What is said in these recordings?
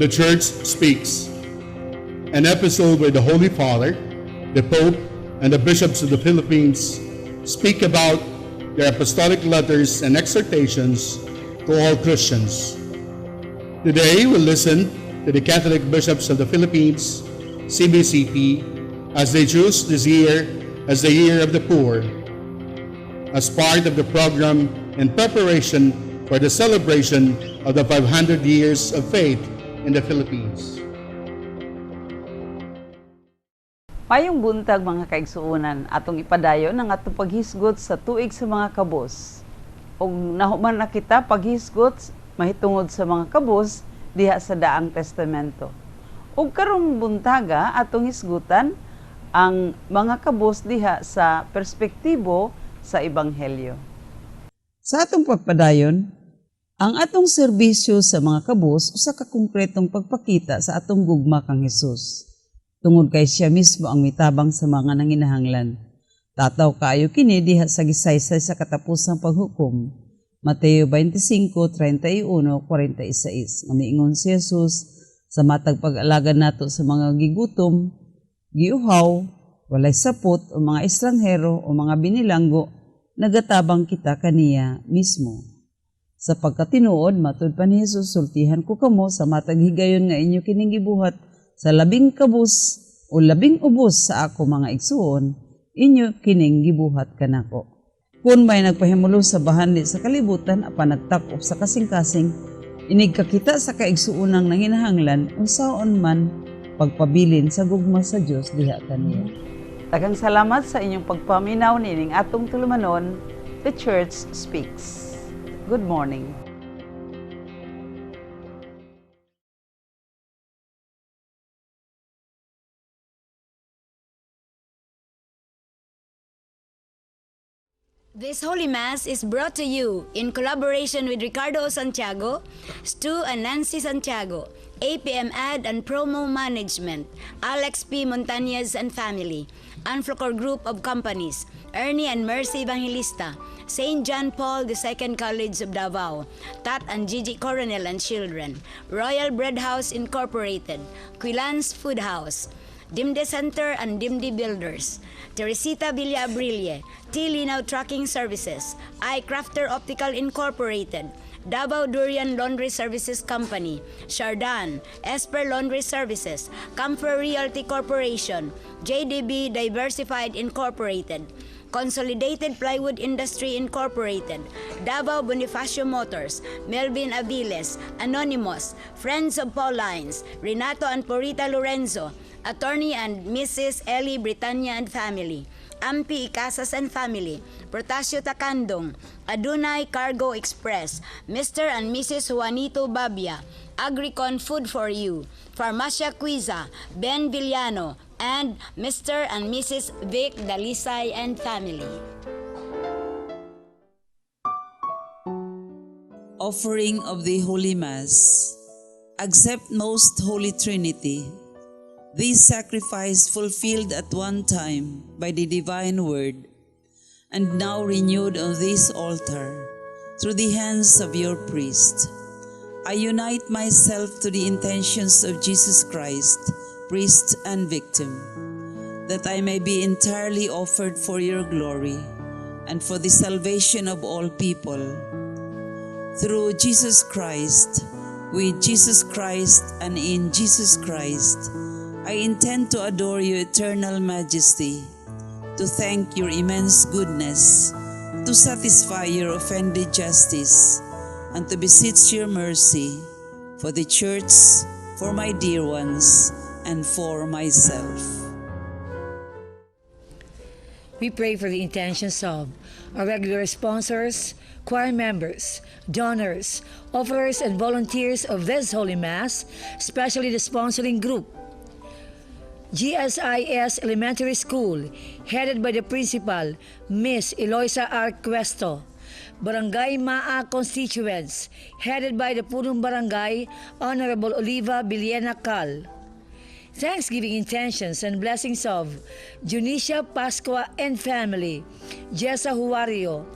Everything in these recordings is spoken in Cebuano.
The Church Speaks, an episode where the Holy Father, the Pope, and the bishops of the Philippines speak about their apostolic letters and exhortations to all Christians. Today, we'll listen to the Catholic Bishops of the Philippines, CBCP, as they choose this year as the Year of the Poor, as part of the program in preparation for the celebration of the 500 years of faith in the Philippines. Maayong buntag, mga kaigsuonan, atong ipadayon ang atong paghisgot sa Tuig sa mga Kabus. Ug nahuman na kita paghisgot mahitungod sa mga kabus diha sa Daang Testamento. Ug karong buntaga, atong hisgutan ang mga kabus diha sa perspektibo sa Ebanghelyo. Sa atong pagpadayon, ang atong serbisyo sa mga kabus usa ka konkretong pagpakita sa atong gugma kang Hesus, tungod kay siya mismo ang mitabang sa mga nanginahanglan. Tataw kaayo kini diha sa gisaysay sa katapusang paghukom. Mateo 25:31, 46. Nga miingon si Jesus sa matag pag-alagad nato sa mga gigutom, giuhaw, walay sapot o mga estranghero o mga binilanggo, nagatabang kita kaniya mismo. Sa pagkatinuod, matud pa ni Jesus, sultihan ko kamo, sa matag higayon nga inyo kining gibuhat sa labing kabus o labing ubos sa ako mga igsuon, inyo kining gibuhat kanako. Kung may nagpahimulo sa bahandi sa kalibutan apan nagtakop sa kasing-kasing, inig kakita sa kaigsuonang nanginahanglan, unsaon man pagpabilin sa gugma sa Dios diha kaniya. Daghang salamat sa inyong pagpaminaw nining atong tulumanon, The Church Speaks. Good morning. This Holy Mass is brought to you in collaboration with Ricardo Santiago, Stu and Nancy Santiago, APM Ad and Promo Management, Alex P. Montañez and Family, Anflocor Group of Companies, Ernie and Mercy Evangelista, St. John Paul II College of Davao, Tat and Gigi Coronel and Children, Royal Bread House Incorporated, Quilans Food House, Dimde Center and Dimdi Builders, Teresita Villa Abrille, T. Linaw Trucking Services, iCrafter Optical Incorporated, Davao Durian Laundry Services Company, Shardan, Esper Laundry Services, Camphor Realty Corporation, JDB Diversified Incorporated, Consolidated Plywood Industry Incorporated, Davao Bonifacio Motors, Melvin Aviles, Anonymous, Friends of Paulines, Renato and Purita Lorenzo, Attorney and Mrs. Ellie Britannia and Family, Ampi Casas and Family, Protasio Takandong, Adunay Cargo Express, Mr. and Mrs. Juanito Babia, Agricon Food for You, Farmacia Quiza, Ben Villano, and Mr. and Mrs. Vic Dalisay and Family. Offering of the Holy Mass. Accept, Most Holy Trinity, this sacrifice fulfilled at one time by the Divine Word, and now renewed on this altar through the hands of your priest. I unite myself to the intentions of Jesus Christ, priest and victim, that I may be entirely offered for your glory and for the salvation of all people. Through Jesus Christ, with Jesus Christ, and in Jesus Christ, I intend to adore your eternal majesty, to thank your immense goodness, to satisfy your offended justice, and to beseech your mercy for the Church, for my dear ones, and for myself. We pray for the intentions of our regular sponsors, choir members, donors, offerers, and volunteers of this Holy Mass, especially the sponsoring group, GSIS Elementary School, headed by the principal, Miss Eloisa R. Cuesto, Barangay Maa constituents, headed by the Punong Barangay, Honorable Oliva Villena Cal. Thanksgiving intentions and blessings of Junicia Pascua and family, Jessa Huario,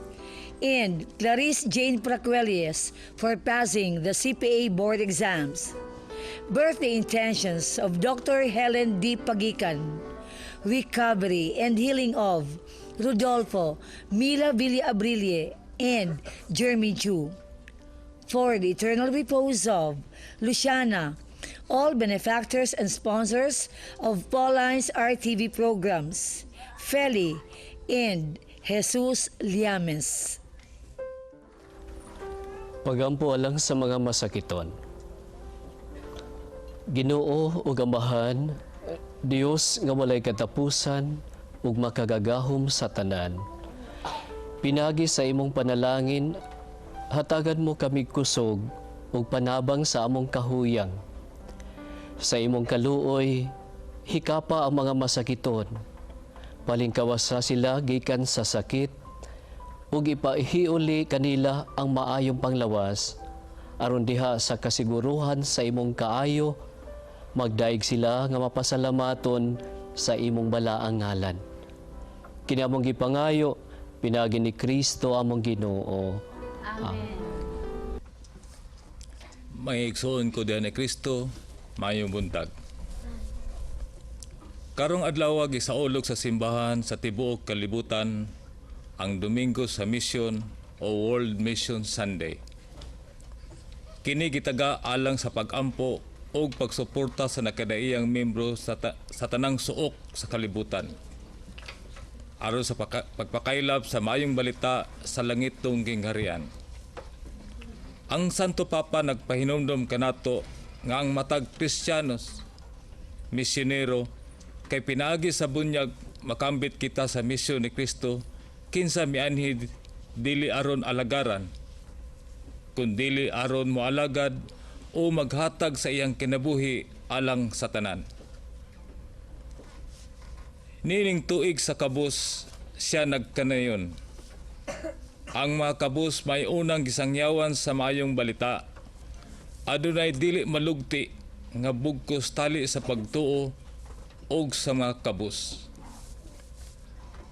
and Clarice Jane Praquelies for passing the CPA board exams. Birthday intentions of Dr. Helen D. Pagikan, recovery and healing of Rodolfo, Mila Villa Abrilie, and Jeremy Chu. For the eternal repose of Luciana, all benefactors and sponsors of Pauline's RTV programs, Feli, and Jesus Liames. Pagampo alang sa mga masakiton. Ginoo ug Amahan, Dios nga walay katapusan ug makagagahom sa tanan. Pinagi sa imong panalangin, hatagan mo kami kusog ug panabang sa among kahuyang. Sa imong kaluoy, hikapa ang mga masakiton. Palingkawasa sila gikan sa sakit ug ipahiuli kanila ang maayong panglawas aron diha sa kasiguruhan sa imong kaayo magdaig sila nga mapasalamaton sa imong balaang ngalan. Kini among gipangayo pinagi ni Kristo among Ginoo. Amen. Mga igsoon ko diha ni Kristo, maayong buntag. Karong adlaw gisaulog sa simbahan sa tibuok kalibutan ang Domingo sa Mission o World Mission Sunday. Kini gitaga alang sa pag-ampo ug pagsuporta sa nakadaiyang membro sa tanang suok sa kalibutan, aron sa pagpakaylap sa maayong balita sa langitong gingharian. Ang Santo Papa nagpahinumdom kanato nga ang matag Kristiyanos misyonero kay pinaagi sa bunyag makambit kita sa misyon ni Kristo, kinsa mianhi dili aron alagaran kundili aron moalagad o maghatag sa iyang kinabuhi alang sa tanan. Nining tuig sa kabus siya nagkanayon. Ang mga kabus may unang gisangyawan sa maayong balita. Adunay dili malugti nga bugkos tali sa pagtuo og sa mga kabus.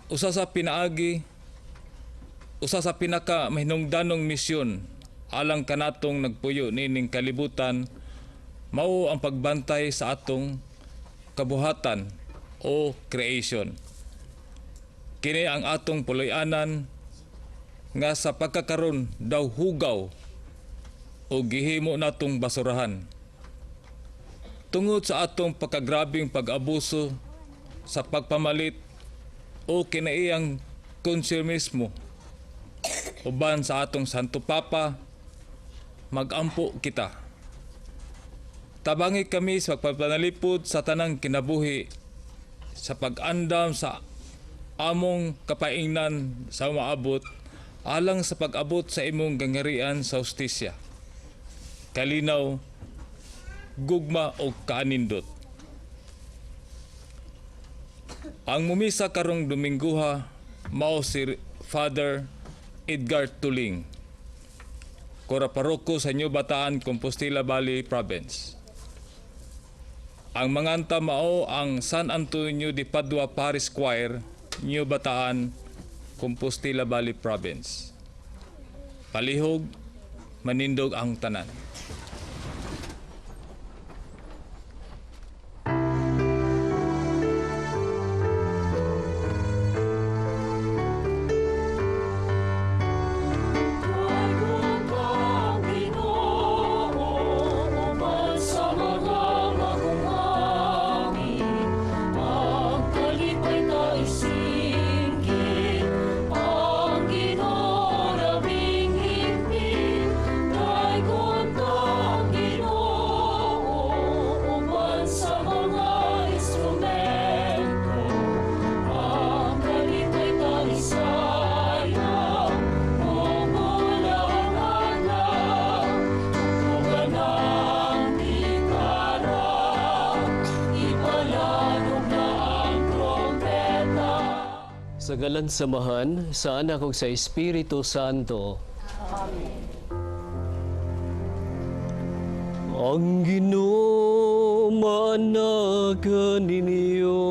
Usa sa pinaagi, usa sa pinaka mahinungdanong misyon alang kanatong nagpuyo nining kalibutan mao ang pagbantay sa atong kabuhatan o creation. Kini ang atong puloy-anan nga sa pagkakaron daw hugaw o gihimo natong basurahan. Tungod sa atong pagkagrabing pag-abuso sa pagpamalit o kinaiyang konsumismo, uban sa atong Santo Papa, magampo kita. Tabangi kami sa pagpanalipod sa tanang kinabuhi, sa pag-andam sa among kapaingnan sa maabot, alang sa pag-abot sa imong gangarian sa hustisya, kalinaw, gugma o kaanindot. Ang mumisa karong Domingguha mao si Father Edgar Tuling, Kora Paroko sa New Bataan, Compostela Valley Province. Ang manganta mao ang San Antonio de Padua Parish Choir, New Bataan, Compostela Valley Province. Palihog, manindog ang tanan. Sa ngalan sa Amahan, sa Anak ug sa Espiritu Santo. Amen. Ang Ginoo maanaka ninyo.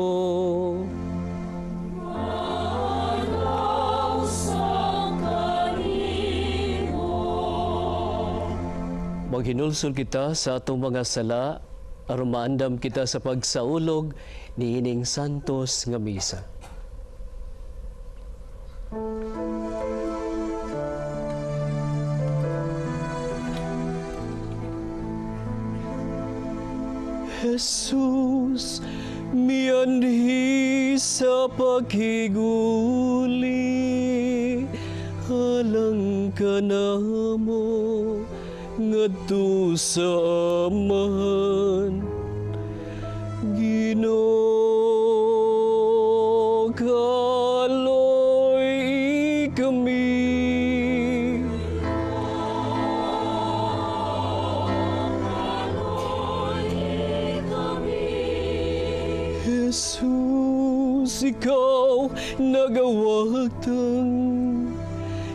Maghinulsol kita sa atong mga sala Aron maandam kita sa pagsaulog niining santos nga misa. Jesus, mianhi sa paghiguli, alang ka namo ngadto sa Amahan. Ginoo, kaloy kami. Jesus, ikaw nagawagtang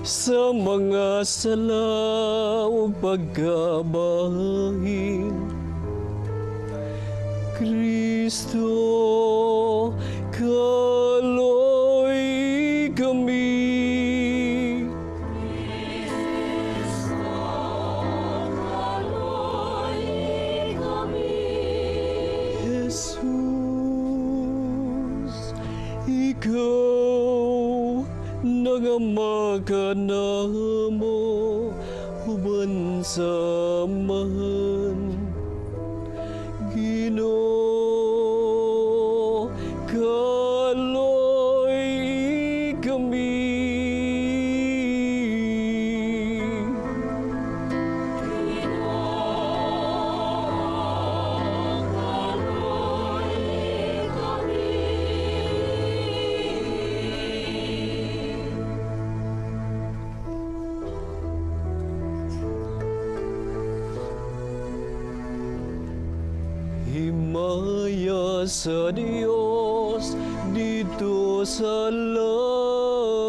sa mga sala ug pagkabahin. Kristo, kaloy kami. Jesus, ikaw nangamaka namo uban sa Amahan. Ginoo, kaloy kami. Himaya sa Dios dito sa langit.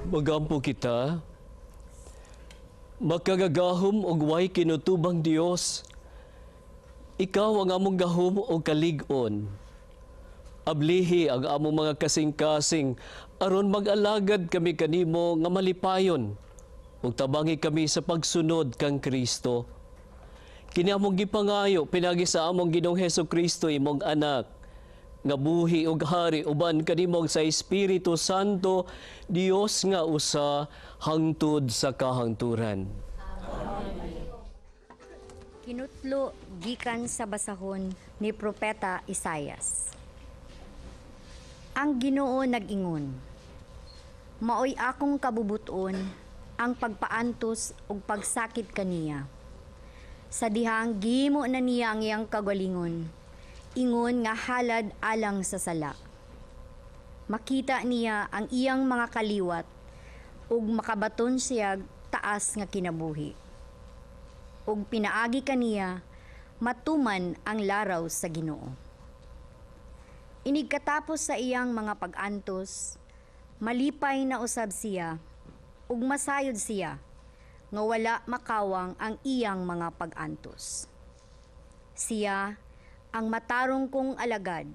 Magampo kita, makagagahom og way kinutubang Dios. Ikaw ang among gahom og kalig-on. Ablihi ang among mga kasing-kasing aron mag-alagad kami kanimo nga malipayon ug tabangi kami sa pagsunod kang Kristo. Kini among gipangayo pinagi sa among Ginoong Hesukristo imong anak, nga buhi ug hari uban kanimo sa Espiritu Santo, Dios nga usa hangtod sa kahangturan. Amen. Kinutlo gikan sa basahon ni Propeta Isayas. Ang Ginoo nag-ingon, maoy akong kabubuton ang pagpaantos ug pagsakit kaniya. Sa dihang gihimo na niya ang iyang kagalingon, ingon nga halad alang sa sala. Makita niya ang iyang mga kaliwat ug makabaton siya taas nga kinabuhi. Ug pinaagi kaniya matuman ang laraw sa Ginoo. Inig katapos sa iyang mga pag-antos, malipay na usab siya ug masayod siya nga wala makawang ang iyang mga pag-antos. Siya ang matarong kong alagad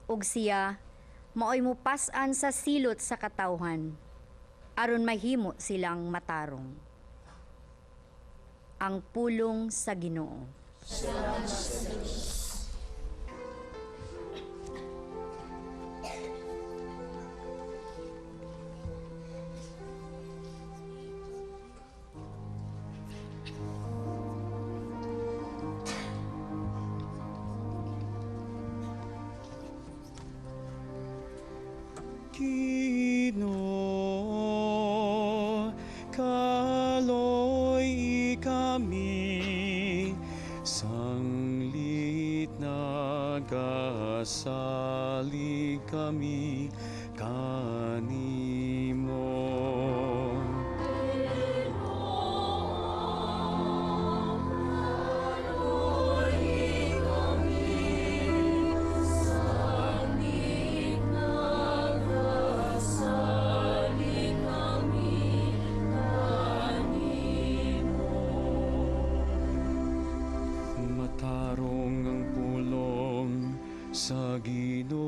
ug siya maoy mupas-an sa silot sa katawhan aron mahimo silang matarong. Ang pulong sa Ginoo. Ginoo, kaloy kami, sanglit nagasalig kami kanimo. Matarong ang pulong sa Ginoo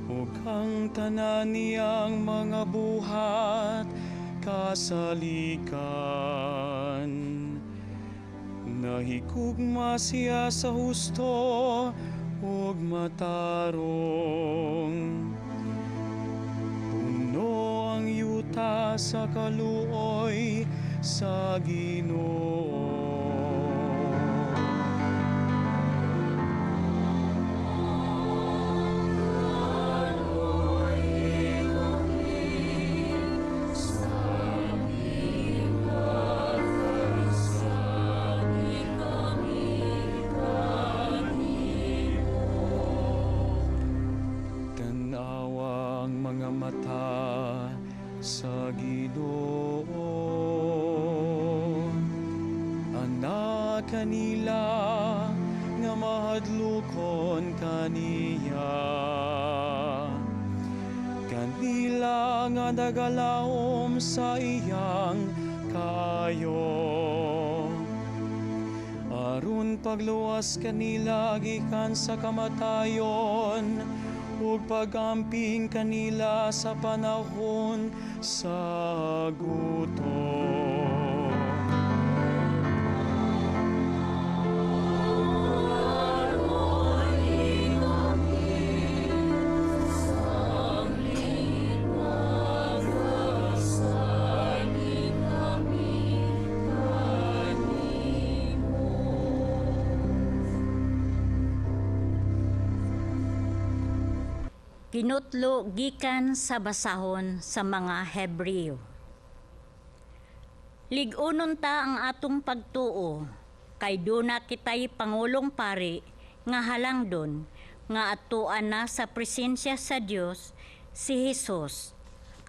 ug ang tanan niyang mga buhat kasalikan. Nahigugma siya sa husto ug matarong. Puno ang yuta sa kaluoy sa Ginoo. Tanawa ang mga mata sa Ginoo. Anak kanila nga mahadlokon kaniya. Kanila nga nagalaom sa iyang kaayo. Aron pagluwas kanila gikan sa kamatayon ug pagamping kanila sa panahon sa gutom. Kinutlo gikan sa basahon sa mga Hebreo. Lig-unon ta ang atong pagtuo, kay duna kitay pangulong pari nga halangdon nga atuan na sa presensya sa Dios si Hesus,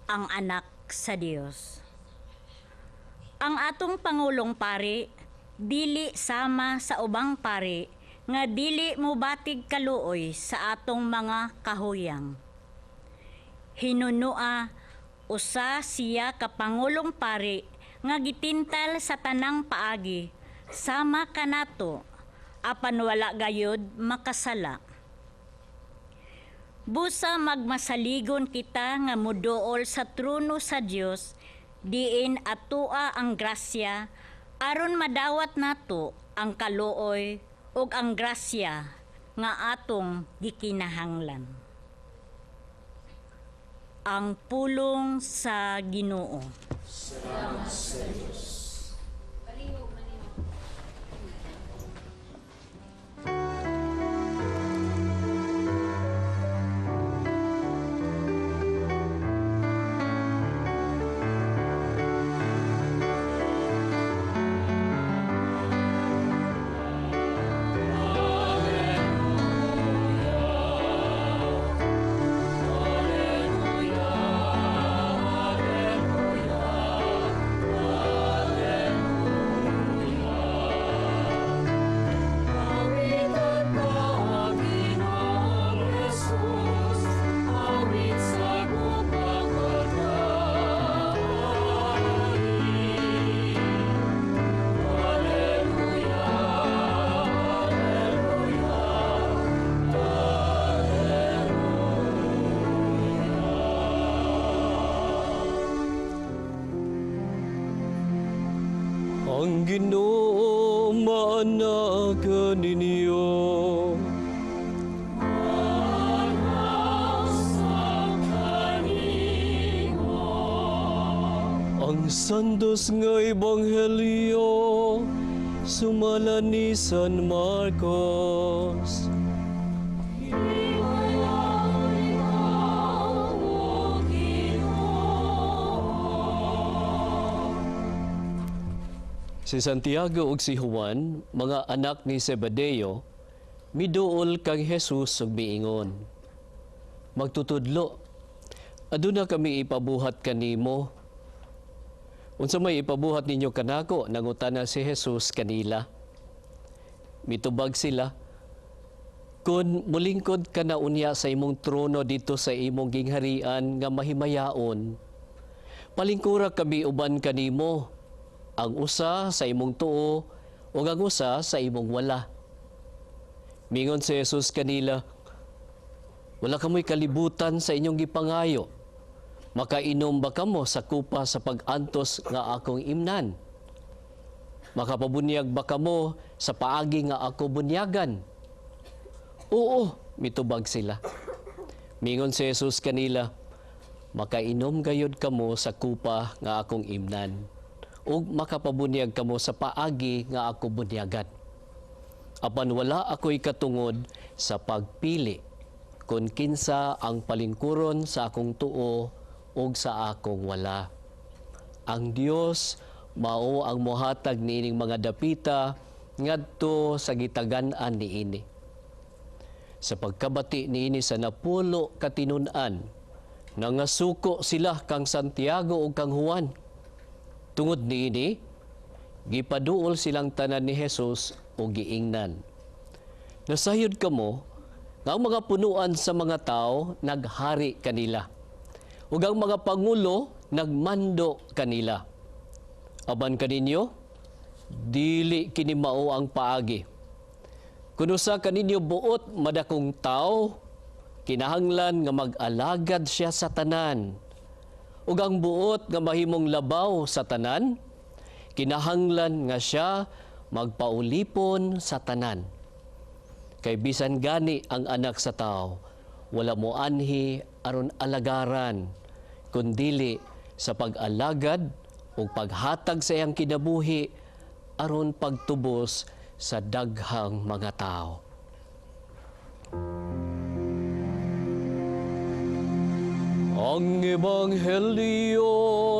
ang anak sa Dios. Ang atong pangulong pari dili sama sa ubang pari nga dili mobatig kaluoy sa atong mga kahuyang. Hinunua usa siya ka pangulong pari nga gitintal sa tanang paagi sama kanato apan wala gayod makasala. Busa magmasaligon kita nga muduol sa trono sa Dios diin atoa ang grasya aron madawat nato ang kaluoy ug ang grasya nga atong gikinahanglan. Ang pulong sa Ginoo. Salamat sa Diyos. Ang Ginoo maana kaninyo. Ang santos nga ebanghelyo sumala ni San Marcos. Si Santiago ug si Juan, mga anak ni Zebedeo, miduol kang Jesus ug miingon. Magtutudlo, aduna kami ipabuhat kanimo. Unsa may ipabuhat ninyo kanako? Nangutana si Jesus kanila. Mitubag sila, kun mulingkod ka na unya sa imong trono dito sa imong gingharian nga mahimayaon, palingkura kami uban kanimo, ang usa sa imong tuo ug ang usa sa imong wala. Mingon si Jesus kanila, wala kamoy kalibutan sa inyong gipangayo. Makainom ba kamo sa kupa sa pag-antos nga akong imnan? Makapabunyag ba kamo sa paagi nga ako bunyagan? Oo, mitubag sila. Mingon si Jesus kanila, makainom gayud kamo sa kupa nga akong imnan, ug makapabunyag kamo sa paagi nga ako bunyagan. Apan wala ako'y katungod sa pagpili kung kinsa ang palingkuron sa akong tuo ug sa akong wala. Ang Dios mao ang mohatag niining mga dapita ngadto sa gitagan-an niini. Sa pagkabati niini sa napulo katinun-an, nangasuko sila kang Santiago ug kang Juan. Tungod niini, gipaduol silang tanan ni Jesus ug giingnan. Nasayod kamo nga ang mga punuan sa mga tao naghari kanila, ug ang mga pangulo nagmando kanila. Apan kaninyo, dili kini mao ang paagi. Kun usa kaninyo buot madakong tao, kinahanglan nga mag-alagad siya sa tanan. Ug ang buot nga mahimong labaw sa tanan, kinahanglan nga siya magpaulipon sa tanan. Kay bisan gani ang anak sa tao, wala mo anhi aron alagaran, kundili sa pag-alagad ug paghatag sa iyang kinabuhi aron pagtubos sa daghang mga tao. Ang Ebanghelyo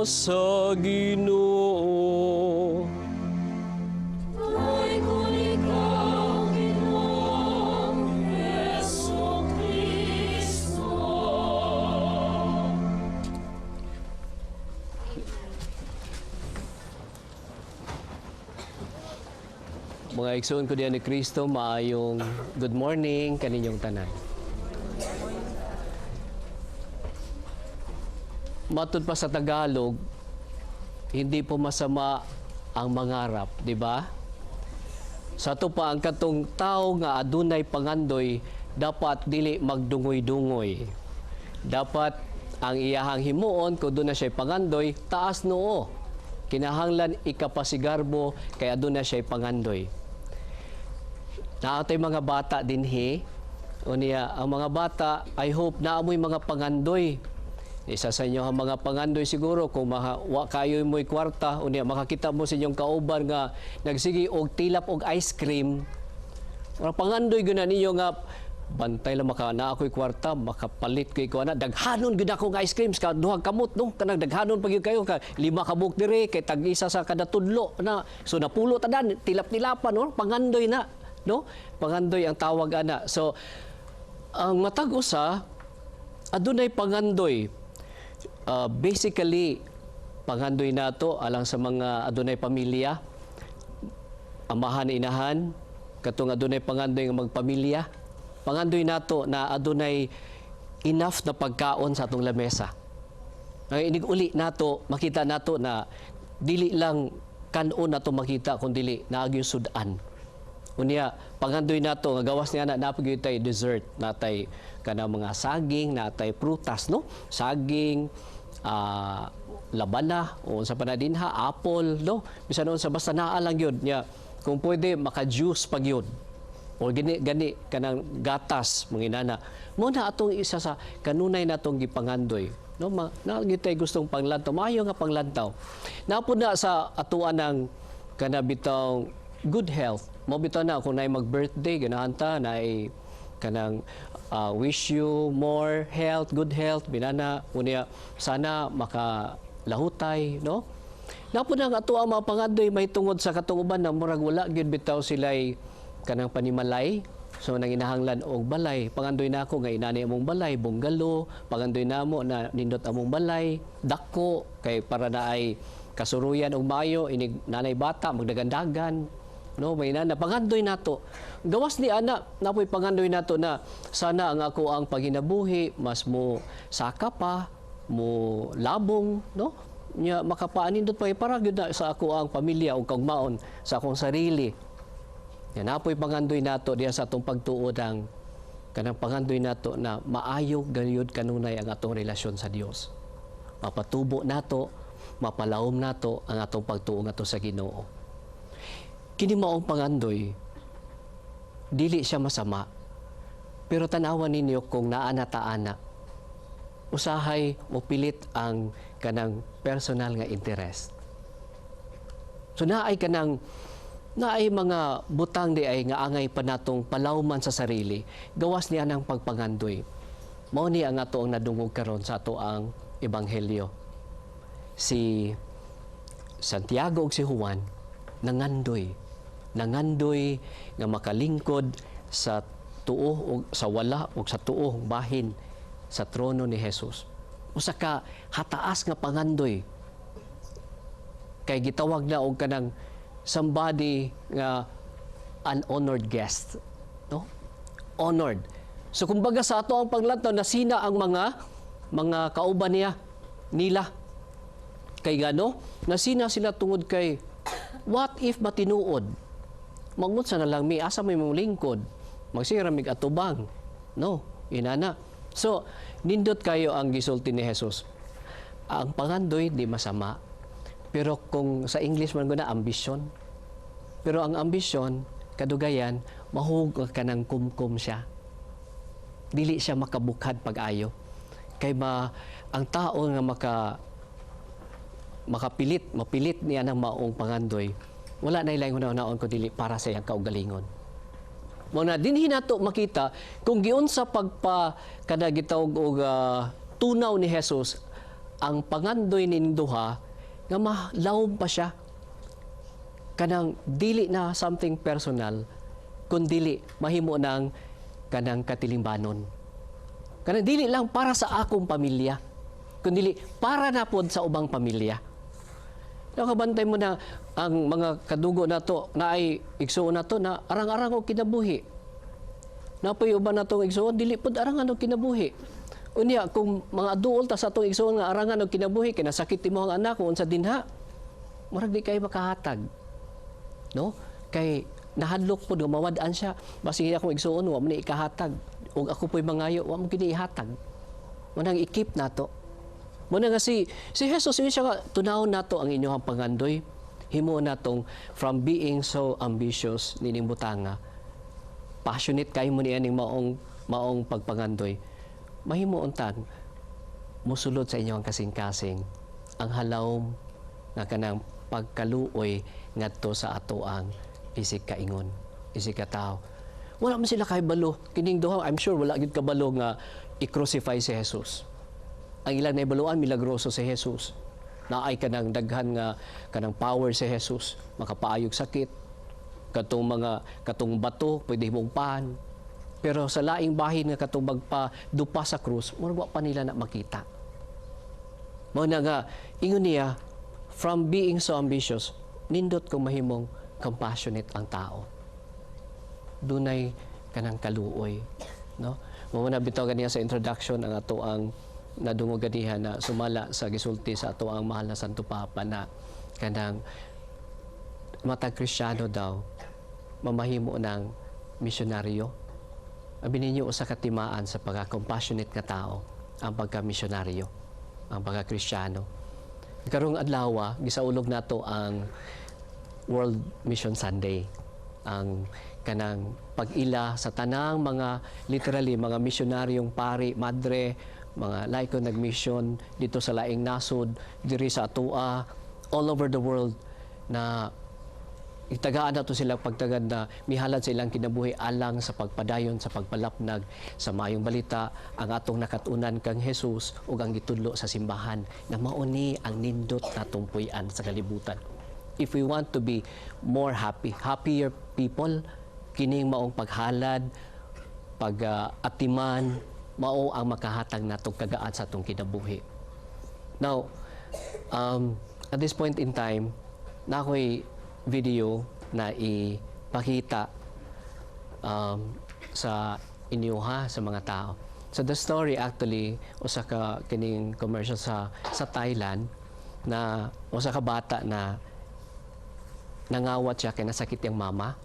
sa Ginoo. Mga igsoon ko diyan ni Kristo, maayong good morning kaninyong tanan. Matud pa sa Tagalog, hindi po masama ang mangarap, di ba? Sa ato pa ang katong tao nga adunay pangandoy, dapat dili magdungoy-dungoy. Dapat ang iyahang himuon kung doon na siya'y pangandoy, taas noo. Kinahanglan ikapasigarbo kay aduna siya'y pangandoy. Naatay mga bata dinhi. Unya, ang mga bata, I hope naamoy mga pangandoy. Isa sa inyo ang mga pangandoy siguro kung wa kayo mo'y kwarta, unya makakita mo sa inyong kauban nga nagsige og tilap og ice cream. Ora pangandoy gyud na ninyo nga bantay lang maka naa ako'y kwarta, makapalit ko'y kuana, daghanon gyud akong ice cream sa duha kamot no, kanang daghanon pa gyud kayo ka lima ka buok dire kay tag-isa sa kada tudlo na. So napulo tadan tilap-tilapan no, pangandoy na no, pangandoy ang tawag ana. So ang matag usa adunay pangandoy. Basically pangandoy nato alang sa mga adunay pamilya, amahan inahan, katong adunay pangandoy nga magpamilya. Pangandoy nato na adunay enough na pagkaon sa atong lamesa. Ang inig-uli nato, makita nato na dili lang kanon nato makita kun dili naagyo sudan. Unya, pangandoy nato nga gawas niya na napag tay dessert, natay kanang mga saging, natay prutas, no? Saging, labana o unsa pa na dinha, apple, no, bisan unsa, basta naa lang gyud nya. Kung pwede maka-juice pa gyud o gani gani kanang gatas, mga inana mo na atong isa sa kanunay natong gipangandoy, no. Na gyud tay gustong panglantaw, maayo nga panglantaw napud na sa atuan ng kana bitawng good health mo. Bitaw na kung naay mag-birthday, ganahan ta naay kanang wish you more health, good health, binana unya sana makalahutay, no. Napud ang ato ang mga pangandoy may tungod sa katong uban na murag wala gyud bitaw sila'y kanang panimalay. So nanginahanglan og balay. Pangandoy nako nga inani among balay, bungalow. Pangandoy namo na nindot among balay, dako kay para na ay kasuruyan og maayo inig nanay bata magdagandagan. No, may nana pangandoy nato. Gawas ni ana, napoy pangandoy nato na sana ang ako ang paginabuhi mas mo saka pa, mo labong, no? Nya makapaanindot pa para gyud na sa ako ang pamilya ug kaugmaon sa akong sarili. Yan napoy pangandoy nato diya sa atong pagtuo ang kanang pangandoy nato na maayo gayud kanunay ang atong relasyon sa Dios. Mapatubo nato, mapalawom nato ang atong pagtuo ngadto sa Ginoo. Kini maong pangandoy, dili siya masama. Pero tanawan ninyo kung naa na ta ana, usahay mopilit ang kanang personal nga interest. So naay kanang naay mga butang di ay nga angay pa natong palawman sa sarili, gawas niya ng pagpangandoy. Mao ni ang ato ang nadungog karon sa ato ang ebanghelyo. Si Santiago ug si Juan nangandoy, nangandoy nga makalingkod sa tuo o sa wala o sa tuo bahin sa trono ni Jesus. Usa ka hataas nga pangandoy kay gitawag na og kanang somebody nga an honored guest, no, honored. So kumbaga sa ato ang panglantaw, nasina ang mga kauban niya nila kay gano nasina sila tungod kay what if matinuod, mangunsa na lang mi, asa may mong lingkod, magsira mig atubang, no, inana. So nindot kayo ang gisulti ni Jesus: ang pangandoy di masama, pero kung sa English man guna, ambisyon. Pero ang ambisyon kadugayan mahug ka ng kumkum siya, dili siya makabukhad pag-ayo kay ma ang tao nga makapilit, mapilit niya ng maong pangandoy, wala na ilang hunahunaon ko dili para sa iyang kaugalingon. Mo na dinhi nato makita kung giunsa pagpa kada gitawag og tunaw ni Jesus ang pangandoy ning duha nga malawom pa siya, kanang dili na something personal kun dili mahimo ng kanang katilimbanon, kanang dili lang para sa akong pamilya kun dili para na pod sa ubang pamilya. Nakabantay mo na ang mga kadugo nato na ay igsuon nato na arang-arang og kinabuhi. Napoy uban natong igsuon dili pod arangan og kinabuhi. Unya kung mga duol ta sa atong igsuon nga arangan og kinabuhi kay nasakit imo ang anak kung unsa dinha, murag di kay makahatag. No? Kay nahadlok pod nga mawad-an siya. Basig akong igsuon wa man ni ikahatag ug ako po'y mangayo wa mo kini ihatag. Manang i-keep nato. Muna nga si Jesus ingon siya nga tunawon nato ang inyong pangandoy. Himo natong from being so ambitious nining butanga. Passionate kayo mo niya ning maong maong pagpangandoy. Mahimo untang musulod sa inyong kasing-kasing ang halawom nga kanang pagkaluoy ngadto sa ato ang isig kaingon, isig katao. Wala man sila kahibalo kining duha, I'm sure wala gyud kabalo nga i-crucify si Jesus. Ang ilang naibaluan, milagroso si Jesus. Naay kanang daghan nga kanang power si Jesus, makapaayog sakit, katong mga katong bato pwede mong pan. Pero sa laing bahin nga katong magpa dupa sa krus, murag wa pa nila na makita. Mao na nga ingon niya, from being so ambitious, nindot kung mahimong compassionate ang tao. Dunay kanang kaluoy, no? Mao na bitaw ganiya sa introduction ang ato ang nadungog ganiha na sumala sa gisulti sa ato ang mahal na Santo Papa na kanang matag Kristiyano daw mamahimo ng misyonaryo. Abi ninyo, usa ka timaan sa pagka-compassionate nga tao ang pagka-misyonaryo. ang pagka-Kristiyano. Karong adlaw, gisaulog nato ang World Mission Sunday, ang kanang pag-ila sa tanang mga, literally, mga misyonaryong pari, madre, mga laiko nag-mission dito sa laing nasod, diri sa atoa, all over the world, na itagaan nato sila pagtagad na mihalad sa ilang kinabuhi alang sa pagpadayon sa pagpalapnag sa maayong balita, ang atong nakatunan kang Jesus ug ang gitudlo sa simbahan na mao ni ang nindot natong puy-an sa kalibutan. If we want to be more happy, happier people, kining maong paghalad, pag-atiman, mao ang makahatag natong kagaan sa atong kinabuhi. Now, at this point in time, na ako'y video na ipakita sa inyo ha, sa mga tao. So the story actually, usa ka kining commercial sa Thailand na usa ka bata na nangawat siya kay nasakit yung mama.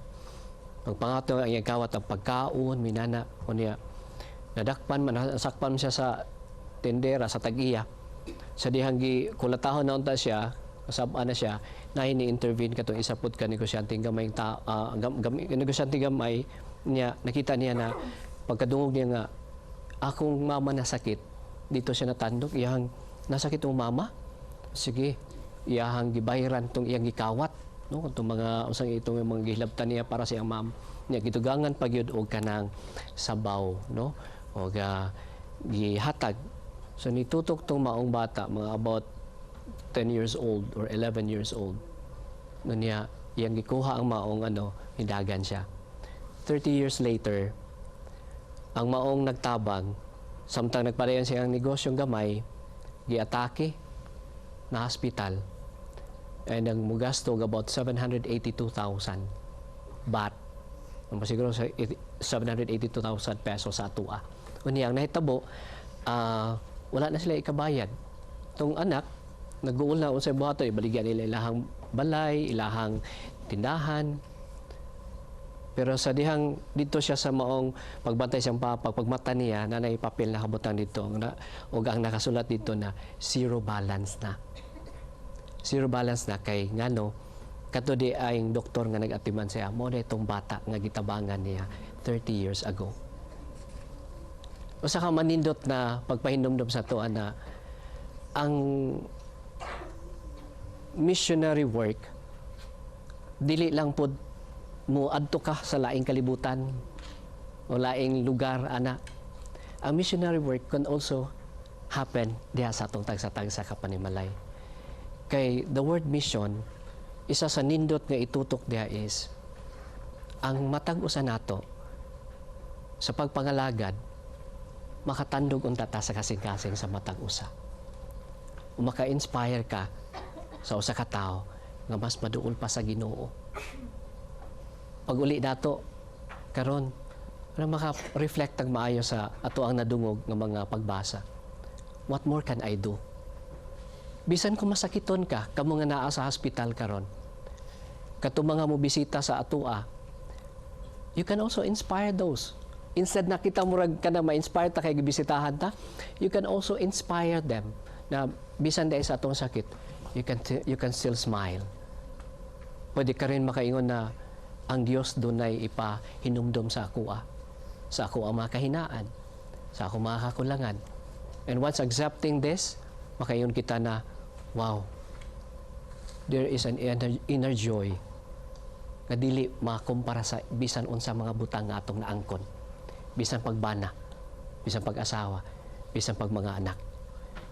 Pagpangato ang iyang kawat ang pagkaon, minana, unya nadakpan man, nasakpan siya sa tendera sa tag-iya. Sa dihang gi kulatahon na unta siya, kasab-an na siya, na ini-intervene katong isa pud ka negosyante gamay ta, negosyante gamay niya, nakita niya na pagkadungog niya nga akong mama nasakit, dito siya natandog, iyang nasakit ang mama, sige, iyahang gibayran tong iyang gikawat, no, itong mga usang itong mga gihilabtan niya para sa iyang mama niya, gitugangan pa gyud og kanang sabaw, no, og gihatag. So nitutok tong maong bata, mga about 10 years old or 11 years old, no, niya iyang gikuha ang maong ano, hidagan siya. 30 years later, ang maong nagtabang, samtang nagpadayon siya ang negosyong gamay, giatake na hospital, and ang mugasto about 782,000 baht. Ang siguro sa 782,000 pesos sa atua. Unya ang nahitabo, wala na sila ikabayad. Tong anak, nag-uul na unsay buhaton, ibaligyan nila ilahang balay, ilahang tindahan. Pero sa dihang dito siya sa maong pagbantay siyang papa, pagmata niya, nanay papel na kabutang dito, na, og ang nakasulat dito na zero balance na. Zero balance na kay ngano, kato di ay doktor nga nag-atiman siya, mo na itong bata nga gitabangan niya 30 years ago. Usa ka manindot na pagpahinumdom sa atoa na ang missionary work dili lang pod mo adto ka sa laing kalibutan o laing lugar ana. Ang missionary work can also happen diha sa atong tagsa-tagsa ka panimalay. Kay the word mission, isa sa nindot nga itutok diha is ang matag usa nato sa pagpangalagad makatandog unta ta sa kasing-kasing sa matag usa. O maka-inspire ka sa usa ka tawo nga mas maduol pa sa Ginoo. Pag uli nato karon, para maka-reflect ang maayo sa ato ang nadungog nga mga pagbasa. What more can I do? Bisan kung masakiton ka, kamo nga naa sa hospital karon, kato mga mobisita sa atoa, you can also inspire those. Instead na kita murag ka na ma-inspire ta kay gibisitahan ta, you can also inspire them na bisan dahil sa atong sakit, you can still smile. Pwede ka rin makaingon na ang Dios dunay ipahinumdom sa akoa, sa ako ang mga kahinaan, sa ako mga kakulangan. And once accepting this, makaingon kita na, wow, there is an inner joy nga dili makumpara sa bisan unsa mga butang nga atong naangkon. Bisan pagbana, bisan pag-asawa, bisan pag mga anak.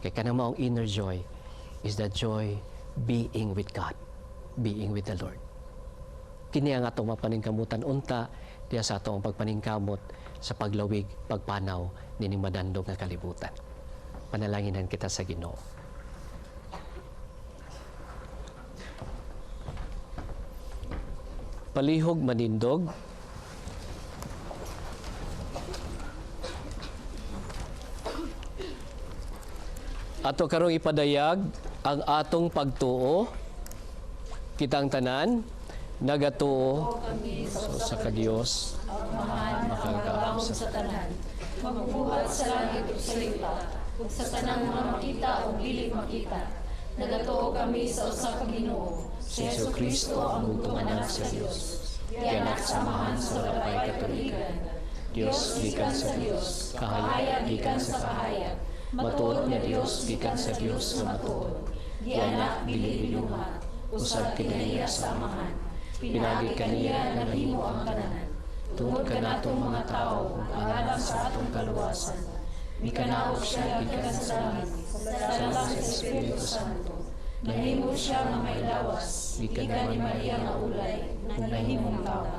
Kay kanang maong inner joy is the joy being with God, being with the Lord. Kini ang atong mapaningkamutan unta diya sa atong pagpaningkamot sa paglawig, pagpanaw nining madandog nga kalibutan. Panalanginan kita sa Ginoo. Palihog manindog. Ato karong ipadayag ang atong pagtuo. Kitang tanan nagatuo sa ka Dios makagagahom sa tanan, magbuhat sa langit ug sa yuta, ug sa tanang mga makita ug dili makita. Nagatuo kami sa usa ka Ginoo, si Jesu-Cristo, ang bugtong Anak sa Dios, gianak sa Amahan sa wala pay katuligan. Dios gikan sa Dios, kahayag gikan sa kahayag, matuod nga Dios gikan sa Dios nga matuod, gianak, dili binuhat, usab kinaiya sa Amahan. Pinaagi kaniya nahimo ang tanan. Tungod kanatong mga tawo ug alang sa atong kaluwasan, mikanaog siya gikan sa langit, sa sa Espiritu Santo. Nahimo siya nga may lawas, gikan ni Maria nga ulay, ug nahimong tawo.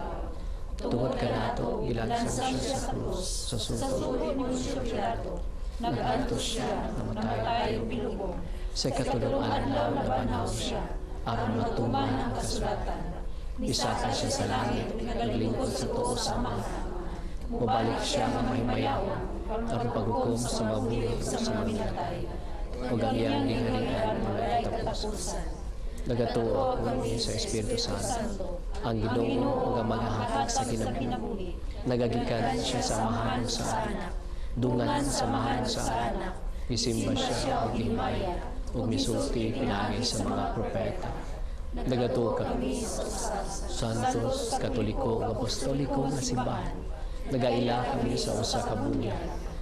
Tungod kanato, gilansang siya sa krus, sa Sa sugo sugo ni Poncio Pilato, nag-antos siya, namatay ug bilubong. Sa ikatulong adlaw nabanhaw siya, aron matuman ang kasulatan. Misaka siya sa langit, naglingkod sa tuo sa Amahan. Mobalik siya nga mahimayaon, aron paghukom sa mga buhi ug sa mga minatay. Ug ang iyang gingharian walay katapusan. Nagatuo kami sa Espiritu Santo, ang Ginoo ug ang maghahatag sa kinabuhi. Nagagikan siya sa Amahan ug sa Anak, dungan sa Amahan ug sa Anak. Gisimba siya ug gihimaya, ug misulti pinaagi sa mga propeta. Nagatuo kami Santos, Katoliko ug Apostoliko nga simbahan. Nagaila kami sa usa ka bunyag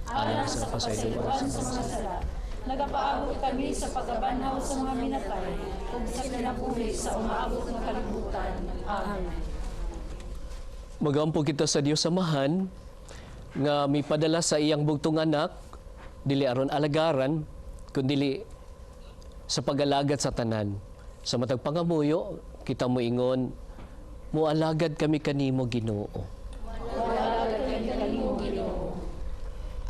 alang sa pasayloan sa mga sala. Nagapaabot kami sa pagkabanhaw sa mga minatay ug sa kinabuhi sa umaabot nga kalibutan. Amen. Magampo kita sa Dios Amahan nga mipadala sa iyang bugtong anak, dili aron alagaran kundili sa pag-alagad sa tanan. Sa matag pangamuyo kita moingon, moalagad kami kanimo, Ginoo.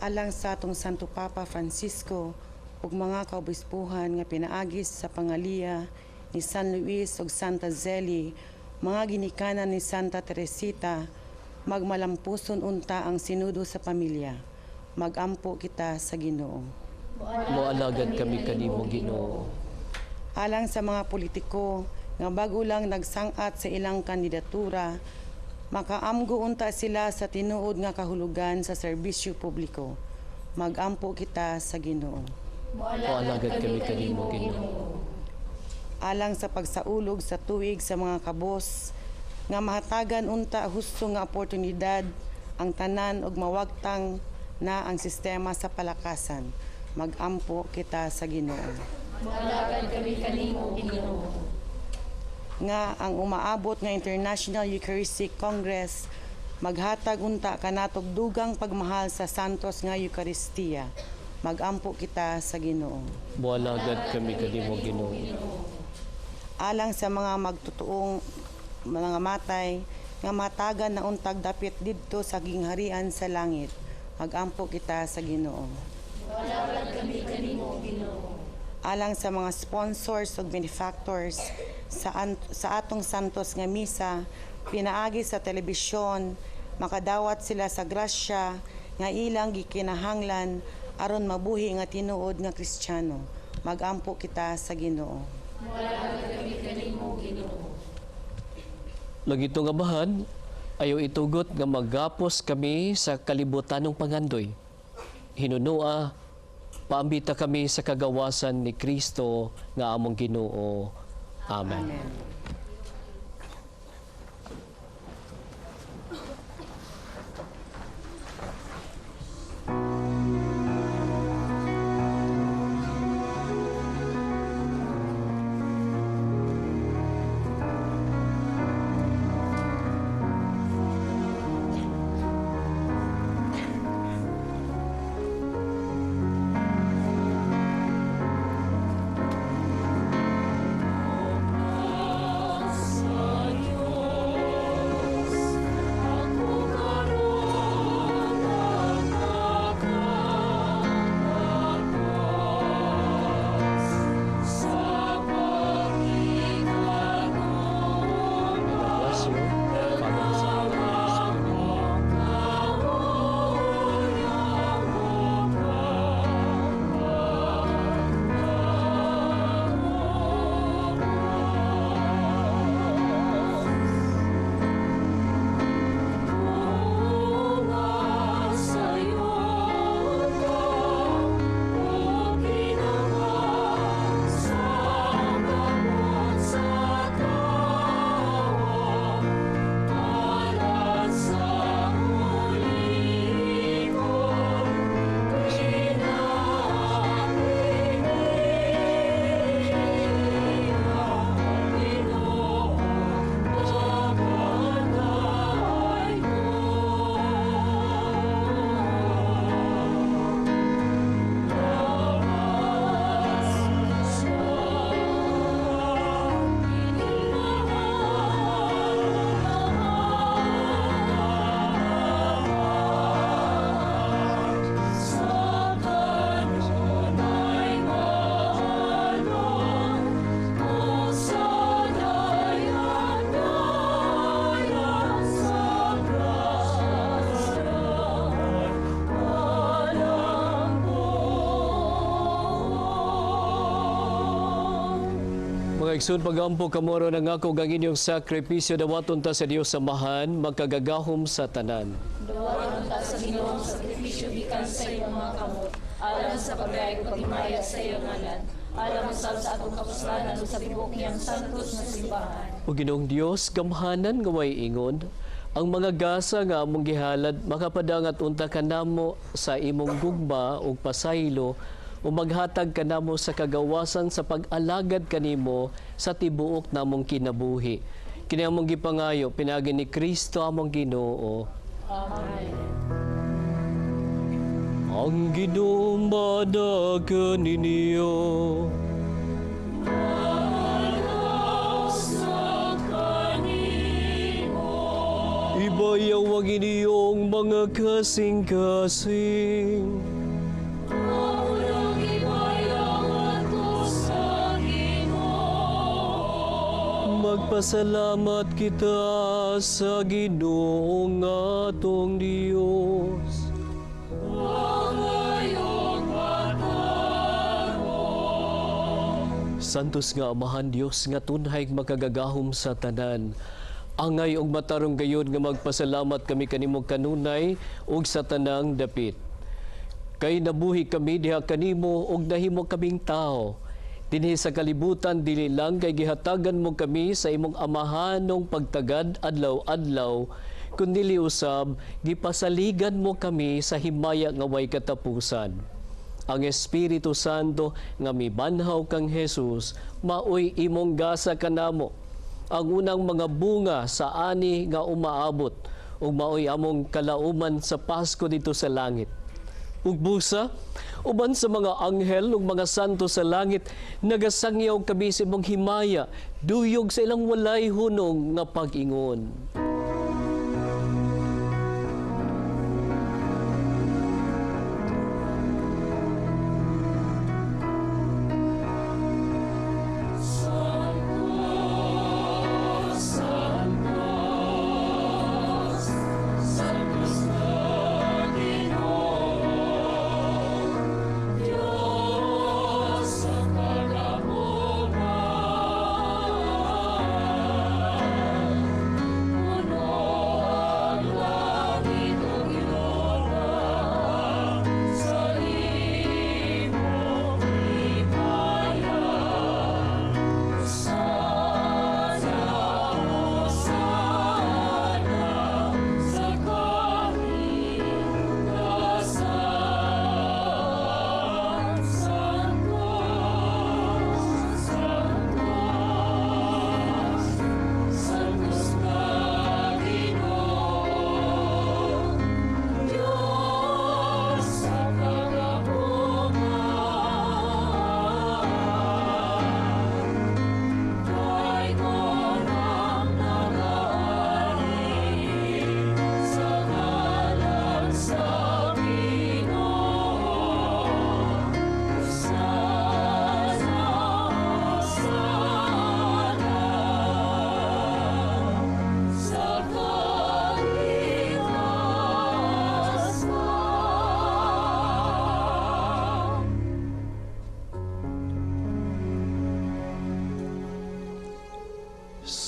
Alang sa atong Santo Papa Francisco ug mga kaobispuhan nga pinaagi sa pangaliya ni San Luis ug Santa Zeli, mga ginikanan ni Santa Teresita, magmalampuson unta ang sinudo sa pamilya. Magampo kita sa Ginoo. Moalagad kami kanimo, Ginoo. Alang sa mga politiko nga bago lang nagsang-at sa ilang kandidatura, makaamgo unta sila sa tinuod nga kahulugan sa serbisyo publiko. Magampo kita sa Ginoo. Moalagad kami kanimo, Ginoo. Alang sa pagsaulog sa tuig sa mga kabos nga mahatagan unta husto nga oportunidad ang tanan ug mawagtang na ang sistema sa palakasan. Magampo kita sa Ginoo. Moalagad kami kanimo, Ginoo. Nga ang umaabot nga International Eucharistic Congress maghatag unta kanatog dugang pagmahal sa Santos nga Eucharistia. Magampo kita sa Ginoo. Moalagad kami kanimo, Ginoo. Alang sa mga magtutuong mga matay nga matagan na untag dapit didto sa gingharian sa langit. Magampo kita sa Ginoo. Moalagad kami kanimo, Ginoo. Alang sa mga sponsors ug benefactors sa atong Santos nga Misa pinaagi sa telebisyon, makadawat sila sa grasya nga ilang gikinahanglan aron mabuhi nga tinuod nga Kristiyano. Magampo kita sa Ginoo. Moalagad kami kanimo, Ginoo. Langitnong Amahan, ayaw itugot nga magapos kami sa kalibutanong pangandoy. Hinunua, paambita kami sa kagawasan ni Kristo nga among Ginoo. Amen. Amen. Mga igsoon, pagampo kamo aron ang ako ug ang inyong sakripisyo dawaton ta sa Dios Amahan, makagagahom sa tanan. Dawaton ta sa Ginoo ang sakripisyo gikan sa iyong mga kamot, alang sa pagdayeg ug paghimaya sa iyang ngalan, alang usab sa atong kapuslanan ug sa tibuok niyang santos nga simbahan. O Ginoong Dios, gamhanan nga way ingon, ang mga gasa nga among gihalad makapadangat unta kanamo sa imong gugma ug pasaylo, o maghatag kanamo sa kagawasan sa pag-alagad kanimo sa tibuok namong kinabuhi. Kini among gipangayo pinaagi ni Kristo among Ginoo. Amen. Ang Ginoo madagan ninyo. Ibayaw ang inyong mga kasing-kasing. Magpasalamat kita sa Ginoong atong Dios. Santos nga Amahan Dios nga tunhay makagagahom sa tanan. Angay og matarong gayud nga magpasalamat kami kanimo kanunay ug sa tanang dapit. Kay nabuhi kami diha kanimo ug nahimo kaming tao. Dinhi sa kalibutan dili lang kay gihatagan mo kami sa imong amahanong pagtagad adlaw-adlaw, kundili usab gipasaligan mo kami sa himaya nga way katapusan. Ang Espiritu Santo nga mibanhaw kang Jesus maoy imong gasa kanamo. Ang unang mga bunga sa ani nga umaabot ug maoy among kalauman sa Pasko dito sa langit. Ug busa, uban sa mga anghel ug mga santo sa langit, nagasangyaw kami sa imong himaya, duyog sa ilang walay hunong nga pag-ingon.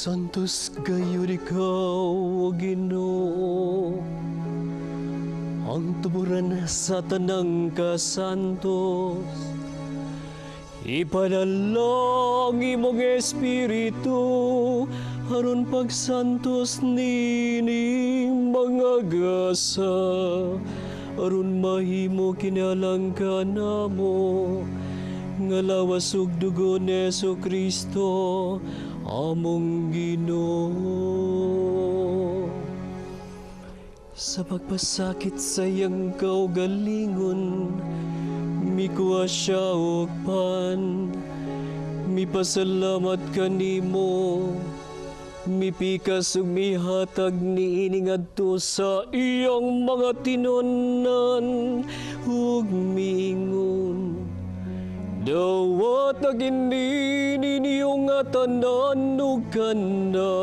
Santos gayud ikaw, O Ginoo, ang tuburan sa tanang kasantos. Ipadalang imong Espiritu aron pagsantos nining mga gasa, aron mahimo kinalang kanamo nga lawas ug dugo ni Jesu Kristo among Ginoo. Sa pagpasakit sa iyang kaugalingon, mikuha siya og pan, mipasalamat kanimo, mipikas ug mihatag niini ngadto sa iyang mga tinunan ug miingon, dawat na kini ninyo nga tanan ug kana,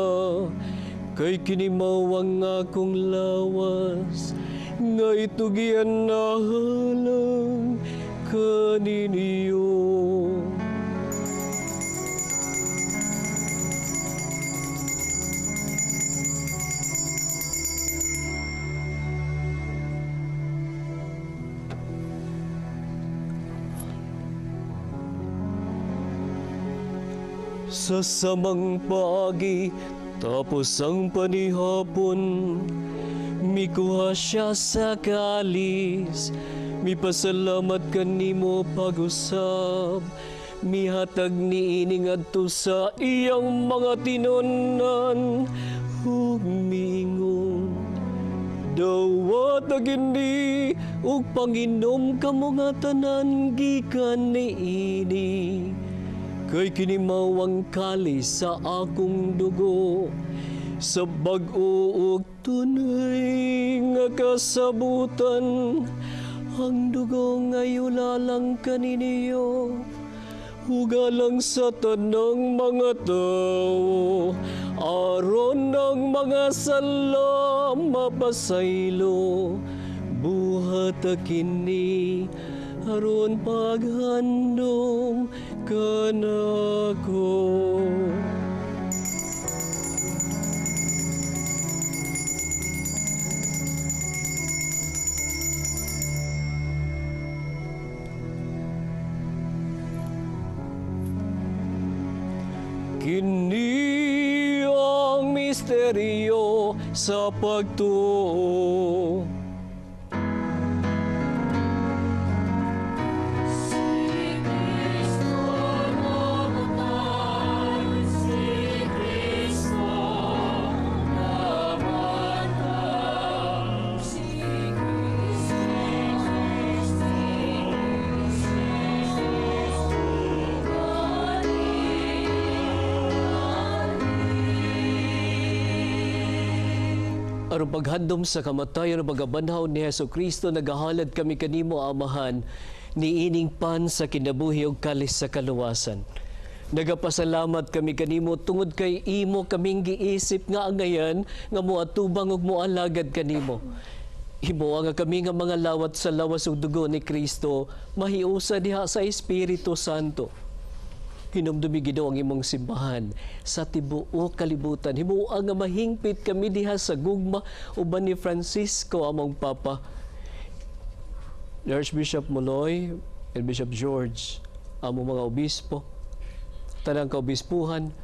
kay kini mao ang akong lawas nga itugian na halang kaninyo. Sa samang paagi, tapos ang panihapon, mikuha siya sa kalis, mipasalamat kanimo pag-usab, mihatag niini ngadto sa iyang mga tinunan, ug miingon, dawat agini ug panginom kamo nga tanan gikan niini. Kay kini mao ang kalis sa akong dugo, sa bag-o ug tunay nga kasabutan, ang dugo nga yulalang kaninyo, hugalang sa tanang mga tao, aron ang mga sala mapasaylo, buhat kini aron paghandom kanako. Kini ang misteryo sa pagtuo. Aron paghandom sa kamatayon ug pagabanhaw ni Hesus Kristo, nagahalad kami kanimo, Amahan, niining pan sa kinabuhi ug kalis sa kaluwasan. Nagapasalamat kami kanimo tungod kay imo kaming giisip nga angayan nga moatubang ug moalagad kanimo. Himoa nga kami nga mga lawat sa lawas ug dugo ni Kristo, mahiusa diha sa Espiritu Santo. Hinumdumi Ginoo ang imong simbahan sa tibuok kalibutan. Himua nga mahingpit kami diha sa gugma uban ni Francisco among Papa, Archbishop Moloy and Bishop George, among mga obispo, tanang kaobispuhan,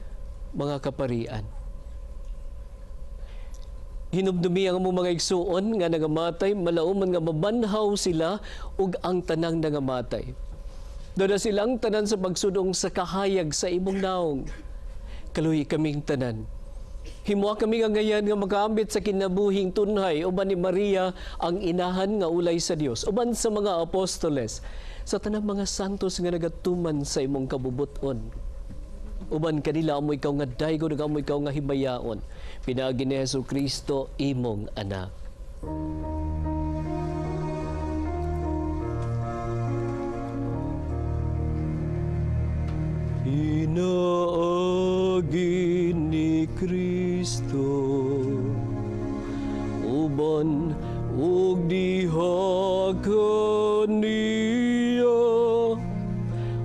mga kaparian. Hinumdumi ang among mga igsuon nga nangamatay, malauman nga mabanhaw sila ug ang tanang nangamatay. Doon silang tanan sa pagsudong sa kahayag sa imong naong. Kaluhi kaming tanan. Himuha kami nga ngayan nga makaambit sa kinabuhing tunhay uban ni Maria ang inahan nga ulay sa Dios, uban sa mga apostoles, sa tanang mga santos nga nagatuman sa imong kabubuton. Uban kanila amo ikaw nga daygon ug amo ikaw nga himayaon. Pinaagi ni Hesus Kristo imong anak. Pinaagi ni Kristo uban ug diha kaniya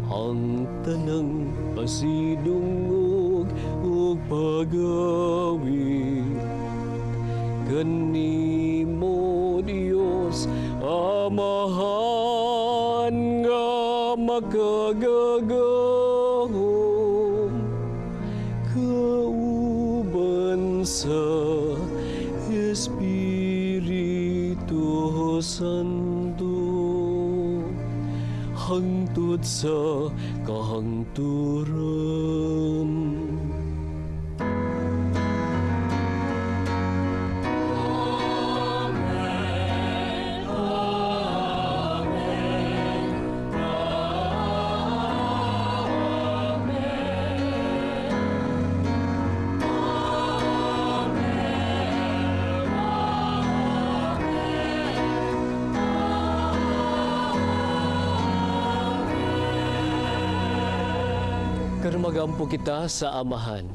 ang tanang pasidungog ug pagawi kanimo Dios Amahan nga makagagahom kauban sa Espiritu Santo hangtod sa kahangturan. Magampo kita sa Amahan.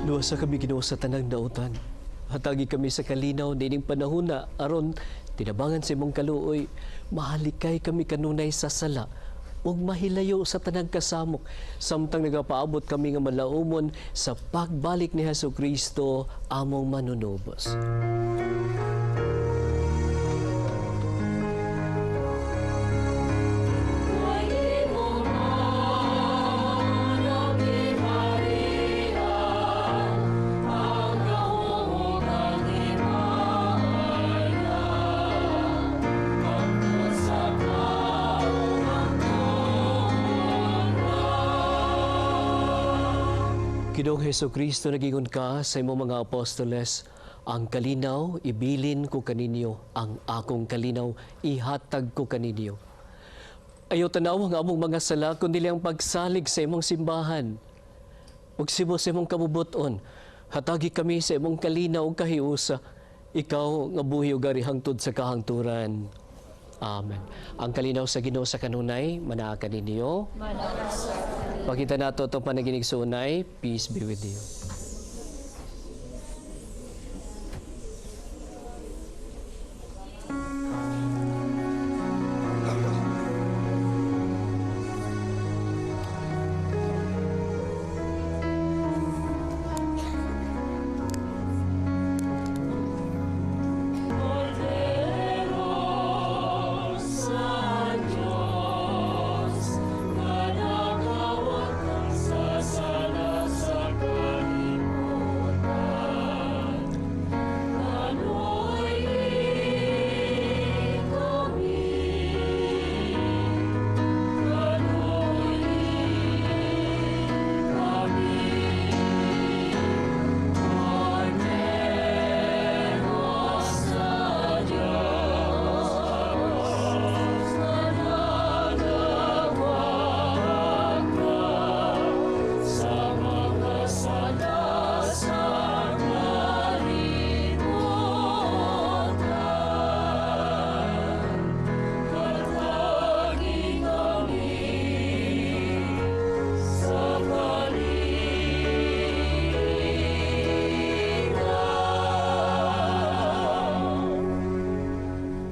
Luwasa kami, Ginoo, sa tanang dautan. Hatagi kami sa kalinaw niining panahona aron tinabangan sa imong kaluoy, mahalikay kami kanunay sa sala ug mahilayo sa tanang kasamok samtang nagapaabot kami nga malaumon sa pagbalik ni Hesus Kristo among manunubos. Ginoong Hesus Kristo, nagingon ka sa imong mga apostoles, ang kalinaw ibilin ko kaninyo, ang akong kalinaw ihatag ko kaninyo. Ayaw tanaw ang among mga sala, kundi ang pagsalig sa imong simbahan. Ug sibo sa imong kabubuton, hatagi kami sa imong kalinaw ug kahiusa. Ikaw nga buhi ug ari hangtod sa kahangturan. Amen. Ang kalinaw sa Ginoo sa kanunay, manaa kaninyo. Pakita nato itong panaginig sa unay. Peace be with you.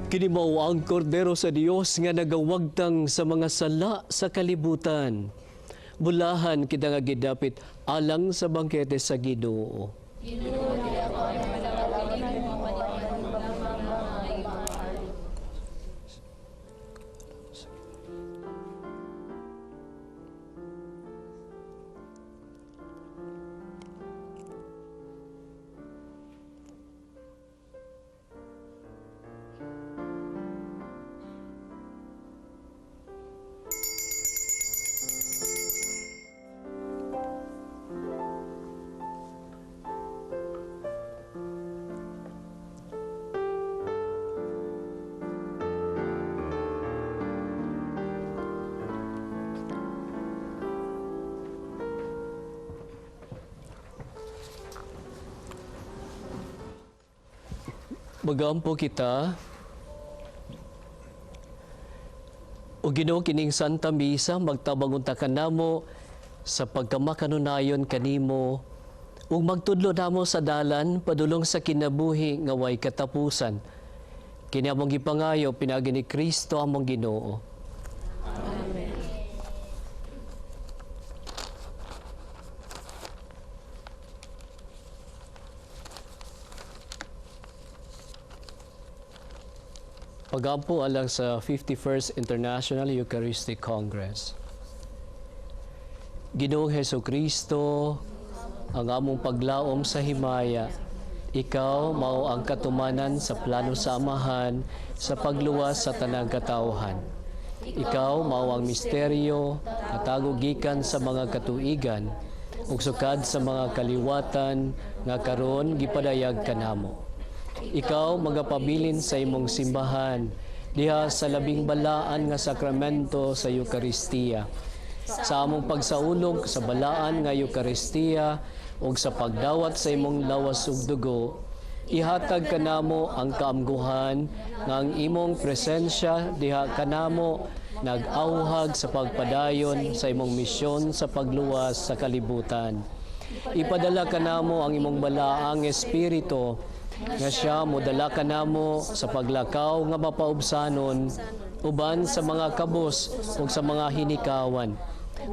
Kini mao ang kordero sa Dios nga nagawagtang sa mga sala sa kalibutan. Bulahan kita nga gidapit alang sa bangkete sa Ginoo. Magampo kita. O Ginoo, kining Santa Misa magtabang unta kanamo sa pagkamakanunayon kanimo ug magtudlo namo sa dalan padulong sa kinabuhi nga way katapusan. Kini among gipangayo pinaagi ni Kristo among Ginoo. Amen. Pagampo alang sa 51st International Eucharistic Congress. Ginoong Hesus Kristo, ang among paglaom sa himaya, ikaw mao ang katumanan sa plano sa Amahan sa pagluwas sa tanang katawhan. Ikaw mao ang misteryo katago gikan sa mga katuigan ug sukad sa mga kaliwatan nga karon gipadayag kanamo. Ikaw magapabilin sa imong simbahan diha sa labing balaan nga sakramento sa Eukaristiya. Sa among pagsaulog sa balaan nga Eukaristiya ug sa pagdawat sa imong lawas ug dugo, ihatag kanamo ang kaamguhan nga ang imong presensya diha kanamo nag-auhag sa pagpadayon sa imong misyon sa pagluwas sa kalibutan. Ipadala kanamo ang imong balaang espiritu nga siya modala kanamo sa paglakaw nga mapaubsanon uban sa mga kabus ug sa mga hinikawan,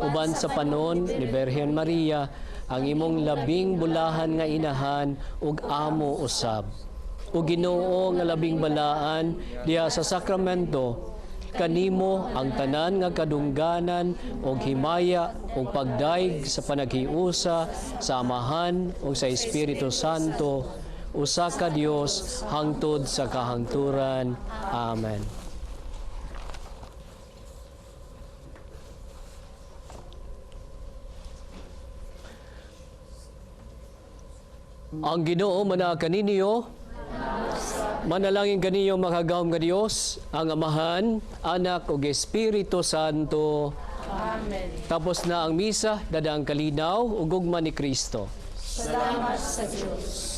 uban sa panon ni Berhen Maria, ang imong labing bulahan nga inahan ug amo usab. O Ginoo nga labing balaan, diha sa sakramento kanimo ang tanan nga kadungganan ug himaya ug pagdayeg sa panaghiusa sa Amahan ug sa Espiritu Santo, usa ka Dios, hangtod sa kahangturan. Amen. Ang Ginoo manaa kaninyo. Manalangin kaniyo makagagahom nga Dios, ang Amahan, Anak ug Espiritu Santo. Amen. Tapos na ang misa, dada ang kalinaw ug gugma ni Kristo. Salamat sa Dios.